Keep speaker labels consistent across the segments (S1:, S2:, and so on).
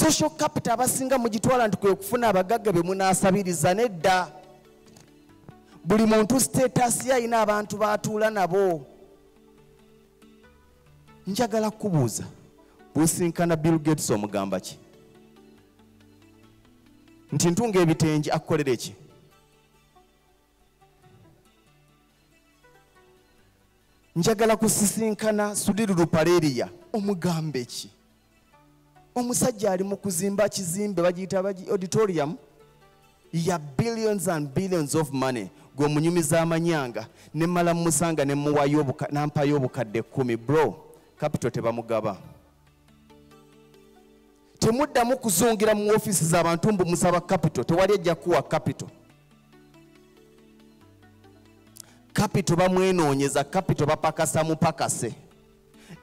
S1: Social capital abasinga mugitwala nti kwe kufuna abagagga be munaasabiriza. Nedda, buli muntu status ye alina abantu b'atuula nabo. Njagala kukubuuza, bw'osinkana Bill Gates omugamba ki? Nti ntunga ebitengi, akukolera ki? Njagala kusisinkana Sudhir Ruparelia, omugambe ki? Omusajja ali mu kuzimba kizimbe bagiyita auditorium ya billions and billions of money, gwe omunyumiza amanyanga ne mmala mmusanga ne mmuwayo nampayo obukadde 10. Bro, capital tebamugaba. Temuddamu kuzungira mu ofiisi z'abantu mbu musaba capital. Tewali ajja kuwa capital. Capital bamwenoonyeza, capital bapakasa mupakase.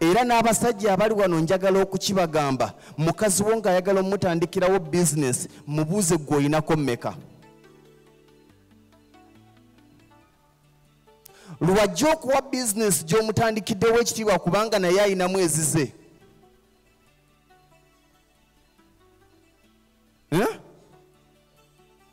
S1: Era n'abasajja abali wano njagala okukibagamba, mukazi wo ng'ayagala omutandikirawo bizinesi, mubuuze gwe olinako mmeka. Lwajja okuwa bizinesi gy'omutandikiddewo ekitiibwa kubanga naye ayinamu ezize.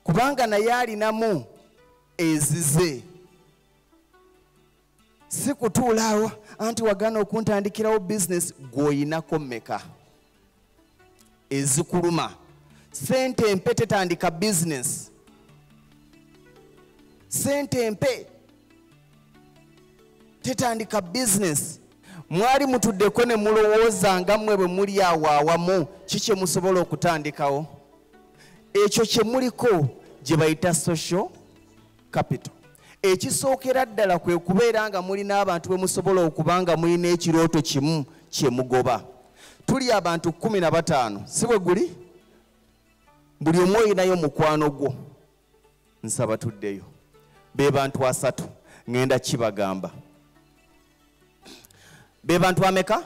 S1: Kubanga naye alinamu ezize. Si kutuulaawo anti wagaana okuntandikirawo bizinesi, gw'oyinako mmeka ezikuluma. Sente empe tetandika bizinesi. Sente empe tetandika bizinesi. Mwali mutuddeko ne mulowooza nga mmwe bwe muli awo awamu ki kye musobola okutandikawo? Ekyo kye muliko gye bayita social capital. Ekisookera ddala kwe kubeera nga mulina abantu be musobola okuba nga mulina ekirooto kimu kye mugoba. Tuli abantu 15, si bwe guli? Buli omu olinayo mukwano gwo. Nsaba tuddeyo. Be bantu 3, ŋŋenda kibagamba. Be bantu ameka?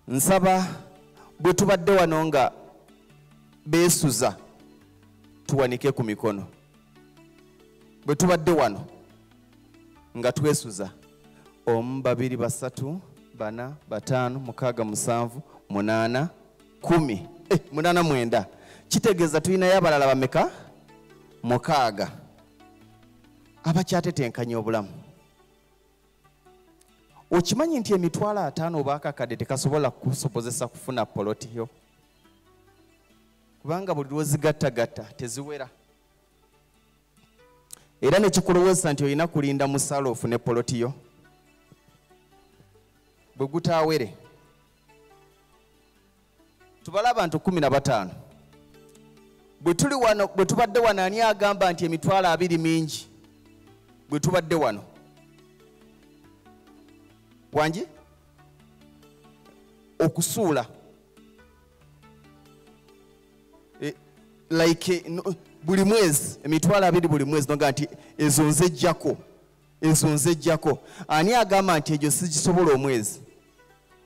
S1: Nsaba bwe tubadde wano nga beesuza tuwanike ku mikono. Bwe tubadde wano nga twesuza, 1, 2, 3, 4, 5, 6, 7, 8, 10, 8, 9. Kitegeeza tulinayo abalala bameka? 6 abakyatetenkanya obulamu. Okimanyi nti emitwalo 5 oba akakadde tekasobola kukusobozesa kufuna poloti yo, kubanga buli lw'ozigattagatta teziwera. Era ne kikulowoozesa nti olina kulinda musaala ofune poloti yo. Bwe gutaawere, tubale abantu 15. Bwe tuli wano, bwe tubadde wano, ani agamba nti emitwalo 20 mingi? Bwe tubadde wano wangi okusuula like no, buli mwezi emitwalo 20 buli mwezi, noga nti ezo nzejjako, ezo nzejjako. Ani agamba nti egyo sigisobola omwezi?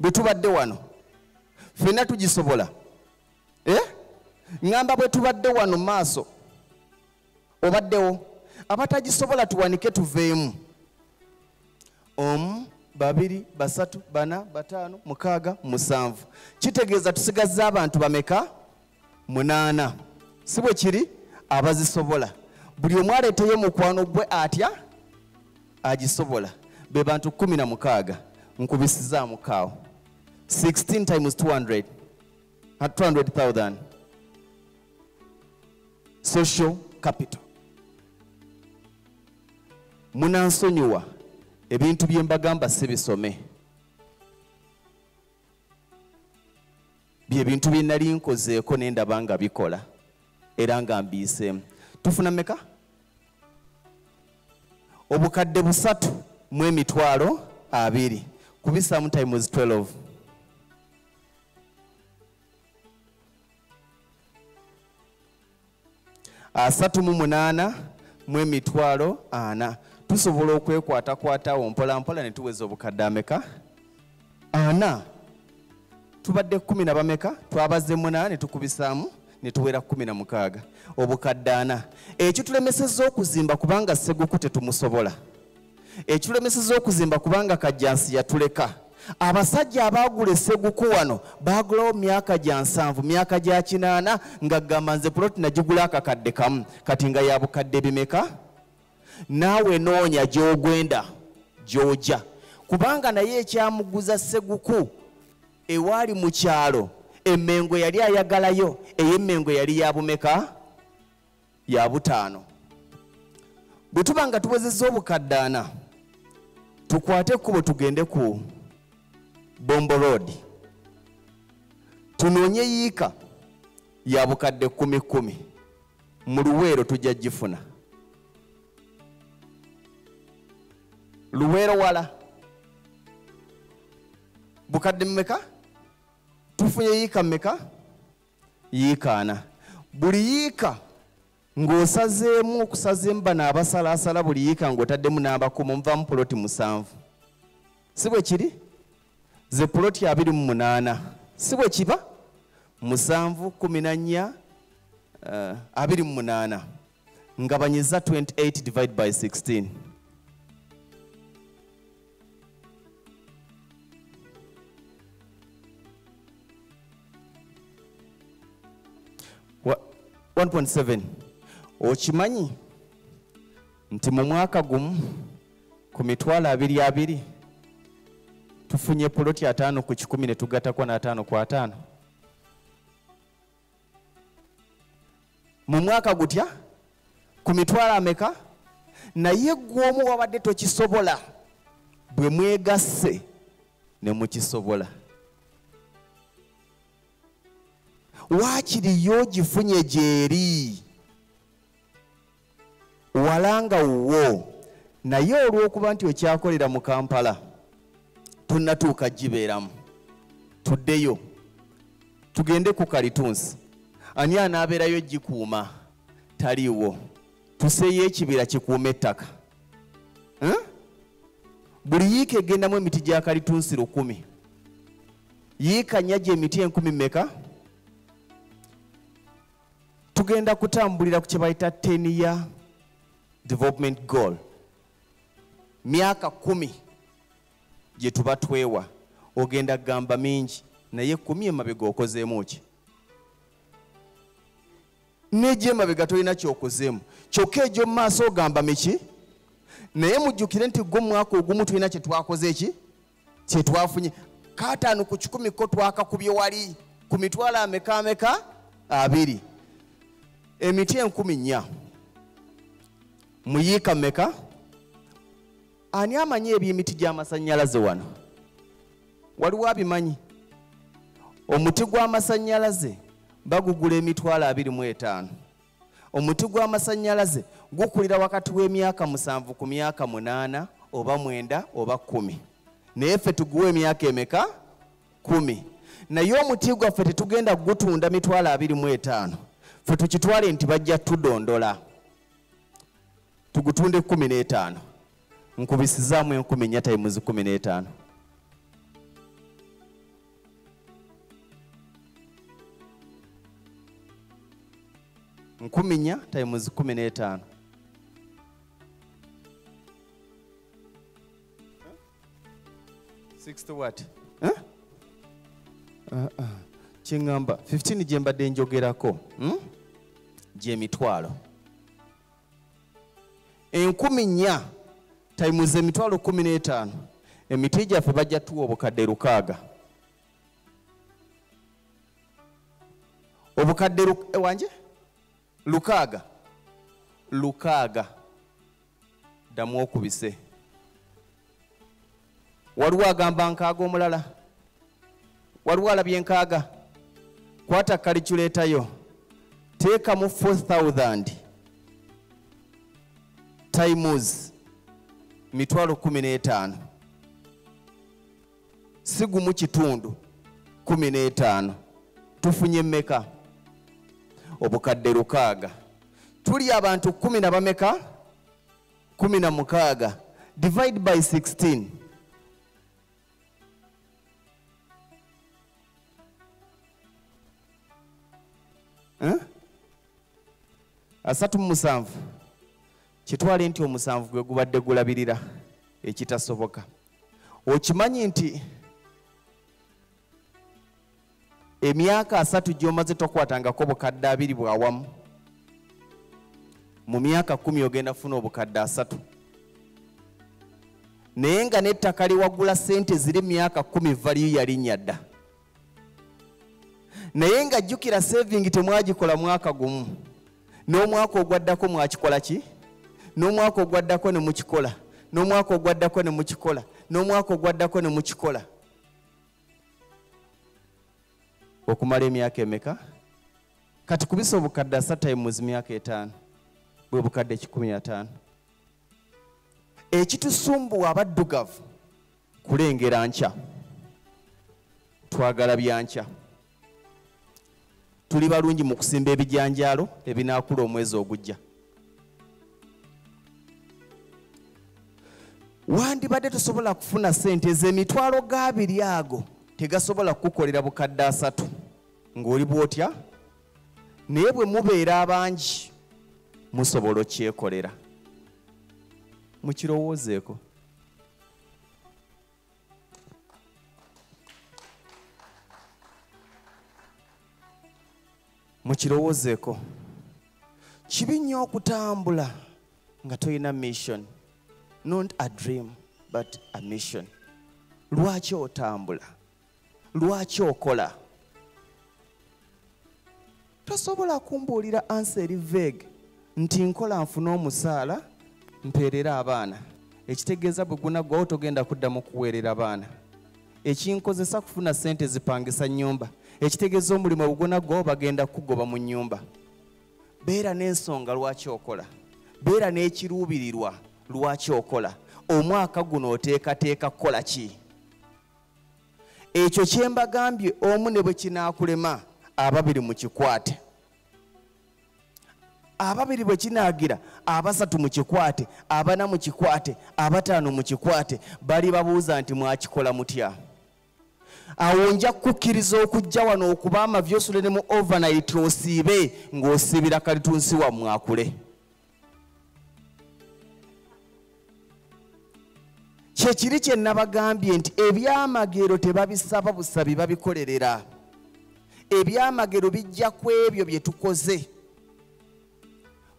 S1: Bwe tubadde wano ffenna tugisobola. Ŋŋamba bwe tubadde wano maaso obaddewo, abatagisobola tuwanike tuveemu. 1, 2, 3, 4, 5, 6, 7. Kitegeeza tusigazza abantu bameka? 8. Si bwe kiri? Abazisobola. Buli omu aleeteyo mukwano gwe atya agisobola. Be bantu 16. Nkubisizaamu kaawo. 16 times 200. 200,000. Social capital. Munansonyiwa ebintu bye mbagamba si bisome. Bye bintu bye nali nkozeeko ne ndaba nga bikola era nga mbiyiseemu. Tufuna mmeka? Obukadde 3 mu emitwalo 2. Kubisaamu times 12. 38 mu emitwalo 4. Tusobola okwekwatakwatawo mpola mpola ne tuweza obukadde ameka? 4. Tubadde 10 na bameka? Twabaze 8 ne tukubisaamu ne tuwera 16. Obukadde 4. Ekitulemesezza okuzimba kubanga Sseguku tetumusobola. Ekitulemesezza okuzimba kubanga Kajjansi yatuleka. Abasajja abaagula esseguku wano baagulawo myaka gya 70, myaka gya 80, nga gamba nze plot nagigula akakadde kamu, kati nga ya bukadde bimeka? Naawe noonya gy'ogwenda gy'ojja, kubanga naye ekyamuguza sseguku ewaali mu kyalo emmengo yali ayagalayo, ey'emmengo yali ya bumeka? Ya 5. Bwe tuba nga tuwezezza obukadde 4, tukwate ekkubo tugende ku Bombo Road, tunoonye yiika ya bukadde 10,000 mu Luweero tujja gifuna. Luweero wala bukadde mmeka? Tufunye yiika mmeka? Yiika 4. Buli yiika ng'osazeemu okusazeemu bano abasalaasala, buli yiika ng'otaddemu n'abakumu, nvamu puloti 7. Si bwe kiri? Ze puloti 28. Si bwe kiba? 7, 14, 28. Ngabanyiza 28 divide by 16. Wa 1.7. Okimanyi nti mu mwaka gumu ku mitwalo 22 tufunye puloti 5 ku 100 ne tugattako na 5 ku 5. Mu mwaka gutya ku mitwalo ameka? Naye ggwe omu wabadde tokisobola, bwe mwegasse ne mukisobola. Waakiri yo gifunye gy'eri walanga wo, naye olw'okuba nti okyakolera mu Kampala tonnatuuka gibeeramu. Tuddeyo tugende ku kalitunsi, ani anaabeerayo gikuuma? Taliiwo. Tuseeyo ekibira kikuuma ettaka. Buli yiika egendamu emiti gya kalitunsi 1000. Yiika nnya gy'emiti 1000 mmeka? Tugenda kutambulira ku kye bayita 10-year development goal. Myaka 10 gye tuba twewa. Ogenda kugamba mingi, naye 10 emabega okozeemu ki? N'egy'emabega tolina ky'okozeemu, kyokka egy'omu maaso ogamba miki? Naye mujjukire nti gwo mwaka ogumu tulina kye twakoze ki? Kye twafunye. 5 ku 100 ko twakakubye wali ku mitwalo ameka ameka? 2. Emiti 4,000 muyiika mmeka? Ani amanyi eby'emiti gy'amasannyalaze wano? Waliwo abimanyi? Omuti gw'amasannyalaze bagugula emitwalo 25. Omuti gw'amasannyalaze gukulira wakati w'emyaka 7 ku myaka 8 oba 9 oba 10. Naye ffe tuguwa emyaka emeka? 10. Naye omuti gwaffe tetugenda kugutunda mitwalo 25. Ffe tukitwale nti bajja tudondola, tugutunde 15. Nkubisizaamu 4,000 times 15. 4,000 times 15. 60 what? Kyeŋŋamba 15 gye mbadde njogerako, gy'emitwalo 4,000 times emitwalo 15. Emiti gyaffe bajja tuwa obukadde 6. Obukadde wanje 6 6. Ddamu okubise. Waliwo agamba 6 omulala? Waliwo alabye 6? Kwata kaliculeetayo, teekamu 4,000 times mitwalo 15. Si gumu kitundu, 15. Tufunye mmeka? Obukadde 6. Tuli abantu 10 na bameka? 16. Divide by 16. 37. Kitwale nti 7 gwe gubadde gulabirira ekitasoboka. Okimanyi nti Emyaka 30 gy'omaze tokwatangako bukadde 2 bwawamu. Mu myaka 10 ogenda kufuna obukadde 3. Naye nga n'ettaka liwagula ssente ziri myaka 10 value yalinnya dda. Naye nga jjukira saving temwagikola mwaka gumu. N'omwaka ogwaddako mwakikola ki? N'omwaka ogwaddako ne mukikola. N'omwaka ogwaddako ne mukikola. N'omwaka ogwaddako ne mukikola. Okumala emyaka emeka? Kati kubisa obukadde 3 times myaka 5. Bwe bukadde 105. Ekitusumbuwa abaddugavu kulengera nkya. Twagala bya nkya. Tuli balungi mu kusimba ebijanjaalo ebinaakula omwezi ogujja. Wandibadde tosobola kufuna ssente ez'emitwalo 2 ago tegasobola kukukolera bukadde 3 ng'oli bw'otya, naye bwe mubeera abangi musobola okyekolera. Mukirowoozeeko. Mukirowoozeeko. Kibi nnyo okutambula nga tolina mission. Not a dream, but a mission. Lwaki otambula? Lwaki okola? Tosobola kumbuulira answer eri vague nti nkola nfuna omusaala mpeerera abaana. Ekitegeeza bwe gunaggwawo togenda kuddamu kuweerera baana. Ekinkozesa kufuna ssente zipangisa nnyumba. Ekitegeeza omulimu bwe gunaggwawo bagenda kukugoba mu nnyumba. Beera n'ensonga lwaki okola. Beera n'ekiruubirirwa lwaki okola. Omwaka guno oteekateeka kukola ki? Ekyo kye mbagambye omu ne bwe kinaakulema ababiri mukikwate. Ababiri bwe kinaagira abasatu mukikwate, abana mukikwate, abataano mukikwate. Bali babuuza nti mwakikola mutya? Awo nja kukkiriza okujja wano okuba amavi osule ne mu overnight osiibe ng'osiibira kalitunsi wammwe akule. Kyekiri kye nabagambye nti ebyamagero tebabisaba busabi, babikolerera. Ebyamagero bijja ku ebyo bye tukoze.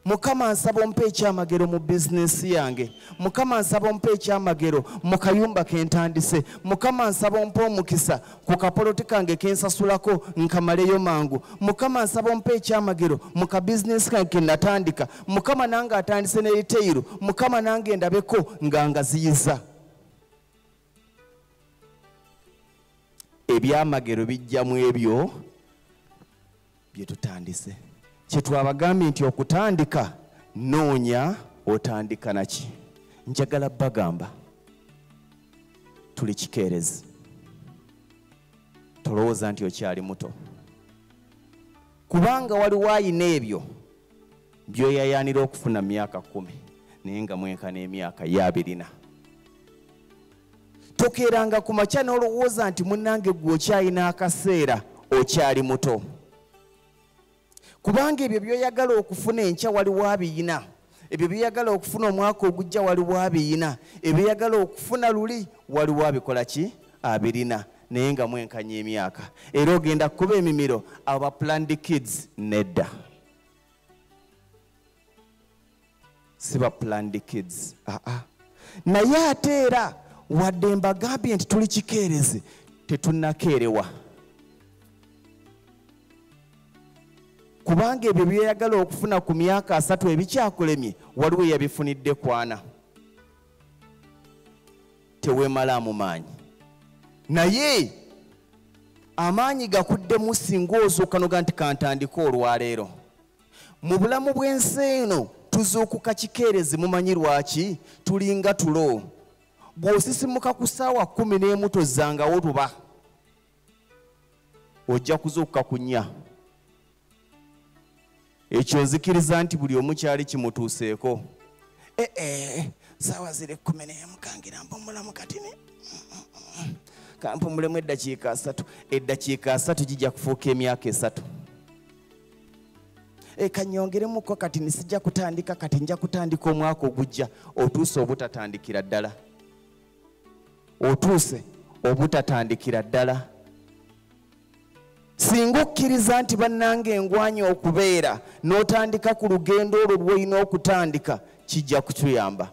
S1: Mukama nsaba ompe ekyamagero mu bizinesi yange. Mukama nsaba ompe ekyamagero mu kayumba ke ntandise. Mukama nsaba ompe omukisa ku kapoloti kange ke nsasulako nkamaleyo mangu. Mukama nsaba ompe ekyamagero mu kabizinesi kange ke natandika. Mukama nange atandise ne retail. Mukama nange ndabeko nga ngaziyiza. Ebyamagero bijja mu ebyo bye tutandise. Kye twabagambye nti okutandika noonya otandika naki. Njagala bagamba tuli kikeerezi. Tolowooza nti okyali muto, kubanga waliwo ayina ebyo by'oyayaanira okufuna myaka 10 naye nga mwenkana emyaka yabirina. Tokeeranga ku makya n'olowooza nti munnange gwe okyalina akaseera, okyali muto. Kubanga ebyo by'oyagala okufuna enkya waliwo abiyina. Ebyo by'oyagala okufuna omwaka ogujja waliwo abiyina. Ebyo okufuna luli waliwo abikola ki? Abirina. Naye nga mwenkanya emyaka. Era ogenda kuba emimiro aba planned kids nedda. Siba planned kids. Naye ate era wadde mbagambye nti tuli kikeerezi, tetunnakeerewa. Kubanga ebyo by'oyagala okufuna ku myaka 3 ebikyakulemye waliwo eyabifunidde kwana. Teweemalaamu maanyi. Naye amaanyi gakuddemu singa ozuuka n'oga nti kantandike olwaleero. Mu bulamu bw'ensi eno tuzuukuka kikeerezi, mumanyi lwaki? Tulinga tulo. Bw'osisimuka ku ssaawa 11 tozzangawo luba. Ojja kuzuukuka ku 4. Ekyo nzikiriza nti buli omu kyali kimutuuseeko. Ssaawa ziri 11 kangira mpumulamu katini. Kampumulemu eddakiika 3. Eddakiika 3 gijja kufuuka emyaka 3. Kanyongeremuko kati nisijja kutandika kati nja kutandika omwaka ogujja. Otuuse obutatandikira ddala. Otuuse obutatandikira ddala. Si Singa okkiriza nti bannange engwanya okubeera n'otandika ku lugendo olwo lw'olina okutandika, kijja kutuyamba.